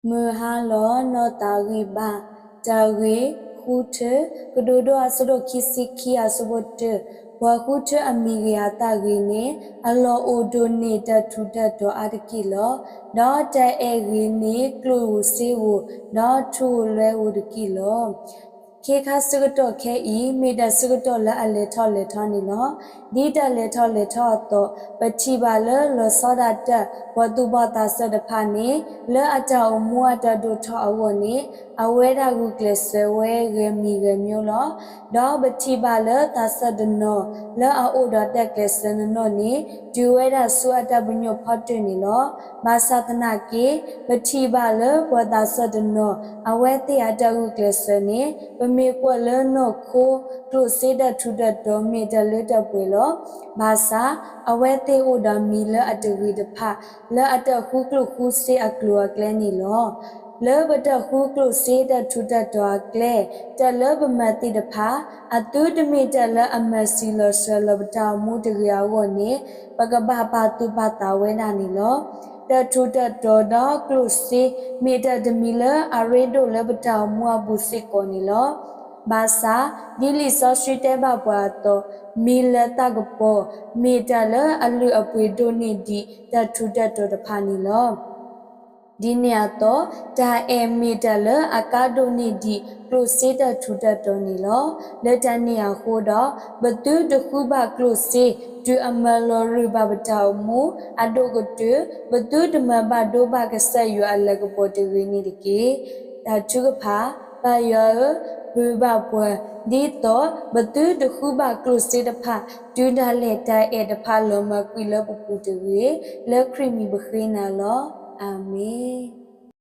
မုၢ်ဟါလီၤနီၢ်သးဂံၢ်ဘါ, တၢ်ဂ့ၢ်ဃုထၢ, ကတိၤဒိအဆၢဒိၣ်ခံဆံခံအဆၢဖိတၢ, ပှၤဃုထၢအမံၤဂ့ၤအသးဂ့ၤန့ၣ် အလီၢ်အိၣ်ဒိၣ်န့ၢ်တၢ်ထူးတၢ်တီၤအါတက့ၢ်လီၤ. ဒီးတၢ်အဲၣ်ဂ့ၤန့ၣ် ကျိၣ်ဧိၤစ့ဧိၤ, ဒီးထူဧိၤလွဲဧိၤတက့ၢ်လီၤ. ခ့ခါဆၢကတီၢ်ခဲအံၤ မ့ၢ်တၢ်ဆၢကတီၢ်လၢအလဲၤထီၣ်လဲၤထီန့ၣ်လီၤ. ဒ်တၢ်လဲၤထီၣ်လဲၤထီအသိး, ပထံၣ်ဘၣ်လၢလီၤဆီဒၣ်တၢ် ပှၤသူၣ်ဘီၣ်သးစၢ်တဖၣ်န့ၣ် လၢအတၢ်အိၣ်မူအတၢ်ဒိၣ်ထီၣ်အဂီၢ်န့ၣ် အဝဲဒၣ်ဂုာ်ကျဲးစၢးဝဲဂဲၤမံၤဂဲၤမျိလီၤ. ဒီးပထံၣ်ဘၣ်လၢသးစၢ်တနီၤ လၢအအိၣ်ဒီးတၢ်ကျဲးစၢးနီၢ်နီၢ်န့ၣ် တုၤဝဲဒၣ်ဆူအတၢ်ပညိၣ်ဖီတၢၢ်န့ၣ်လီၤ. ဘၣ်ဆၣ်သနာ်က့ ပထံၣ်ဘၣ်လၢပှၤသးစၢ်တနီၤ အဝဲသ့ၣ်အတၢ်ဂုာ်ကျဲးစၢးန့ၣ် ပမ့ၢ်ကွၢ်လၢနီၢ်ခိ ကျိၣ်စ့တၢ်ထူးတၢ်တီၤမ့ၢ်တၢ်လၢတၢ်ပှဲၤလီၤ. ဘၣ်ဆၣ် အဝဲသ့ၣ်အိၣ်ဒီးမံၤလၢအတဂ့ၤတဖၣ် လၢအတၢ်ဃုကျိၣ်ဃုစ့အကျိၤအကျဲန့ၣ်လီၤ. လၢပတၢ်ဃုကျိၣ်စ့တၢ်ထူးတၢ်တီၤအကျဲ တၢ်လၢပမၤသ့ၣ်တဖၣ် အသုတမ့ၢ်တၢ်လၢအမၤဆံးလီၤစှၤလီၤပတၢ်အိၣ်မူတဂ့ၤအဂီၢ်န့ၣ် ပကဘၣ်ပာ်သူၣ်ပာ်သးဝဲဒၣ်န့ၣ်လီၤ. တၢ်ထူးတၢ်တီၤဒီးကျိၣ်စ့ မ့ၢ်တၢ်တမံၤလၢအရ့ဒိၣ်လၢပတၢ်အိၣ်မူအပူၤစ့ၢ်ကီးန့ၣ်လီၤ. ဘၣ်ဆၣ် ဒ်လံာ်စီဆှံတဲဘၣ်ပှၤအသိး, မံၤလၢသၣ်ကပီၤ မ့ၢ်တၢ်လၢအလုၢ်အပှ့ၤဒိၣ်န့ၢ်ဒံးတၢ်ထူးတၢ်တီၤတဖၣ်န့ၣ်လီၤ. ဒ်န့ၣ်အသိး တၢ်အဲၣ်မ့ၢ်တၢ်လၢအကါဒိၣ်န့ၢ်ဒံးကျိၣ်စ့တၢ်ထူးတၢ်တီၤန့ၣ်လီၤ. လၢတၢ်န့ၣ်အဃိဒီး ပသုတဃုဘၣ်ကျိၣ်စ့ တုၤအမၤလီၤရံၣ်ဘၣ်ပတၢ်အိၣ်မူ, အဒိၣ်ကတၢၢ် ပသုတမၤဘၣ်ဒိဘၣ်ကစၢ်ယွၤအလၤကပီၤတဂ့ၤန့ၣ်တက့ၢ်. တၢ်ထုကဖၣ်, ပၢ်ယွၤဧၢ, ပၢၤဘၣ်ပှၤ, ဒ်သိးပသုတဃုဘၣ်ကျိၣ်စ့တဖၣ် တုၤဒၣ်လဲာ်တၢ်အဲၣ်တဖၣ်လီၤမၢ်ကွံာ်လၢပပူၤတဂ့ၤ, လၢခရံာ်မံၤပဃ့နၤလီၤ. အၤမ့ၣ်.